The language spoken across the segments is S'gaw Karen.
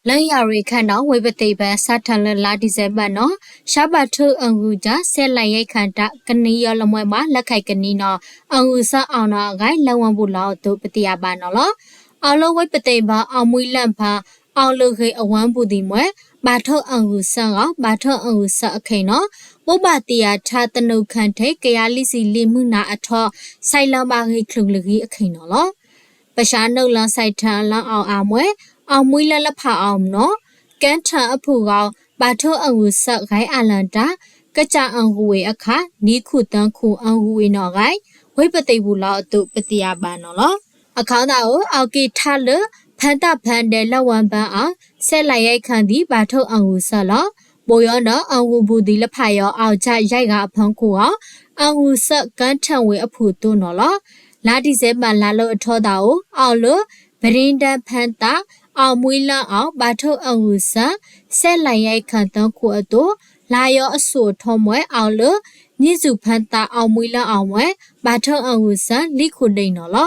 လၢယၤရံၤခၢၣ်နီၤ ဝ့ၢ်ပသ့ၣ်ဘၢ စးထီၣ်လၢလါဒံၣ်စဲဘၢၣ်နီၤ ရှါဘၣ်ထၢၣ်အဂုၤကၢ် စဲးလးယဲၢ်ခၢၣ်တၢ် ကနံယီၤလမွဲဘၣ် လၢခဲကနံၤနီၤ အဂုၤစၢအီၤနီၤအဂၤ လၢဝၢပူၤလီၤအသိး ပသ့ၣ်ညါဘၣ်နီၤလီၤ. အီၤလၢဝ့ၢ်ပသ့ၣ်ဘၢၣ် အီၣ်မှံလၢၢ်ဖၢ အီၣ်လၢဂ့ၤအဝၢပူၤသံးမွဲ ဘၣ်ထၢၣ်အဂုၤစၢဂီၤ ဘၣ်ထၢၣ်အဂုၤစၢအခဲအံၤနီၤ ဘိးဘၣ်တံာ်အထါသနူခၢၣ်ထံး ကယၤလွံၢ်ဆံလွံၢ်မုၢ်နၤအထီ စဲးလီၤဘၣ်ဂ့ၤချုးလၢဂ့ၤအခဲအံၤနီၤလီၤ. ပစးနုာ်လီၤစဲးထၢၣ်အလီၢ်အီၤအါမွဲ အီၣ်မှံလၢၢ်လၢဖးအီၤနီၤ ကဲထၢၣ်အဖုၣ်ဂီၤ ဘၣ်ထၢၣ်အဂုၤစၢ ဂဲၤအလၢတၢ် ကစၢ်အဂုၤဝ့ၢ်အခါ နံၣ်ခူၣ်သၢခူၣ်အဂုၤဝ့ၢ်နီၤအဂၤ ဝ့ၢ်ပသ့ၣ်ပူၤလီၤအသိး ပသ့ၣ်ညါဘၣ်နီၤလီၤ. အခီသးအိၣ် အီၣ်က့ၤထါလၢ ဖၢသၣ်ဖၢဒဲးလၢဝၢဘၢအီၤ စဲးလးယဲၢ်ခၢၣ်သံး ဘၣ်ထၢၣ်အဂုၤစၢလီၤ. ဘိယီဒီးအဂုၤပူၤသံးလၢဖးယီၤ အီၣ်ကၢ်ယဲၢ်ဂၤအဖီခိၣ်အီၤ အဂုၤစၢကဲထၢၣ်ဝ့ၢ်အဖုၣ်အသိးနီၤလီၤ. လါဒံၣ်စဲဘၢၣ်လါလၢအထီသးအိၣ် အီၣ်လၢ ပရ့ဒၢဖၢသၣ် အီၣ်မှံလၢၢ်အီၤ ဘၣ်ထၢၣ်အဂုၤစၢ စဲးလးယဲၢ်ခၢၣ်သၢခူၣ်အသိး လါယီၤအစိၣ်အထီမွဲ အီၣ်လၢ မံၣ်စူၣ်ဖၢသၣ် အီၣ်မှံလၢၢ်အီၤမွဲ ဘၣ်ထၢၣ်အဂုၤစၢ လွံၢ်ခူၣ်ဒံးနီၤလီၤ.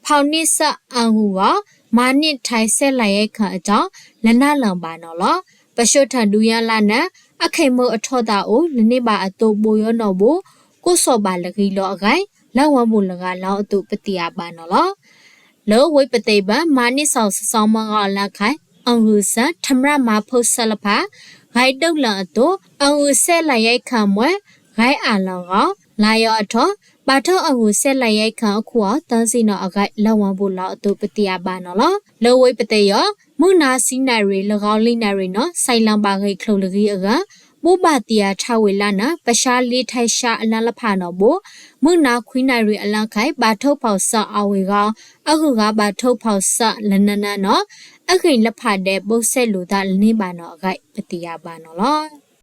ဖီၣ်န့ၢ်စၢအဂုၤအီၤ မၤန့ၢ်ထဲးစဲးလးယဲၢ်ခၢၣ်အတီၤ လၢနၢ်လီၤဘၣ်နီၤလီၤ. ပစိာ်ထၢၣ်ဒုးယၤလၢ်န့ၣ် အခဲမုၢ်အထီသးအိၣ် လၢန့ၢ်ဘၣ်အသိးဘိယီနီၣ်ဘိ ကိးစီၤဘၣ်လၢဂ့ၤလီၤအဂၤ လၢဝၢပူၤလၢဂၤလီၤအသိး ပသ့ၣ်ညါဘၣ်နီၤလီၤ. လၢဝ့ၢ်ပသ့ၣ်ဘၢၣ် မၤန့ၢ်စီၤစီၤမီဂီၤအလၢခဲအံၤ အဂုၤစၢ ထမရၣ်မၤဖှိၣ်စၢလၢဖး ဂဲၤဒုးလၢအသိး အဂုၤစဲးလးယဲၢ်ခၢၣ်မွဲ ဂဲၤအလၢဂီၤ လါယီၤအထီ ဘၣ်ထၢၣ်အဂုၤစဲးလးယဲၢ်ခၢၣ်အခိၣ်အီၤ သၢဆံနီၤအဂၤ လၢဝၢပူၤလီၤအသိး ပသ့ၣ်ညါဘၣ်နီၤလီၤ. လၢဝ့ၢ်ပသ့ၣ်ယီၤ မုၢ်နၤဆံနၣ်ရံၣ် လၢဂီၤလွံၢ်နၣ်ရံၣ်နီၤ စဲးလီၤဘၣ်ဂ့ၤချုးလၢဂ့ၤအဂၤ ဘိးဘၣ်တံာ်အထါဝ့ၢ်လၢ်န့ၣ် ပစးလ့ထဲးဆှါအလၢလၢဖးနီၣ်ဘိ မုၢ်နၤခွံနၣ်ရံၣ်အလၢခဲအံၤ ဘၣ်ထၢၣ်ဖီၣ်စၢအီၤဝ့ၢ်ဂီၤ အဂုၤဂၤဘၣ်ထၢၣ်ဖီၣ်စၢလၢနၢနၢနီၤ အဂ့ၢ်လၢဖးဒဲး ဘိးစဲလိာ်သးလၢန့ၢ်ဘၣ်နီၤအဂၤ ပသ့ၣ်ညါဘၣ်နီၤလီၤ.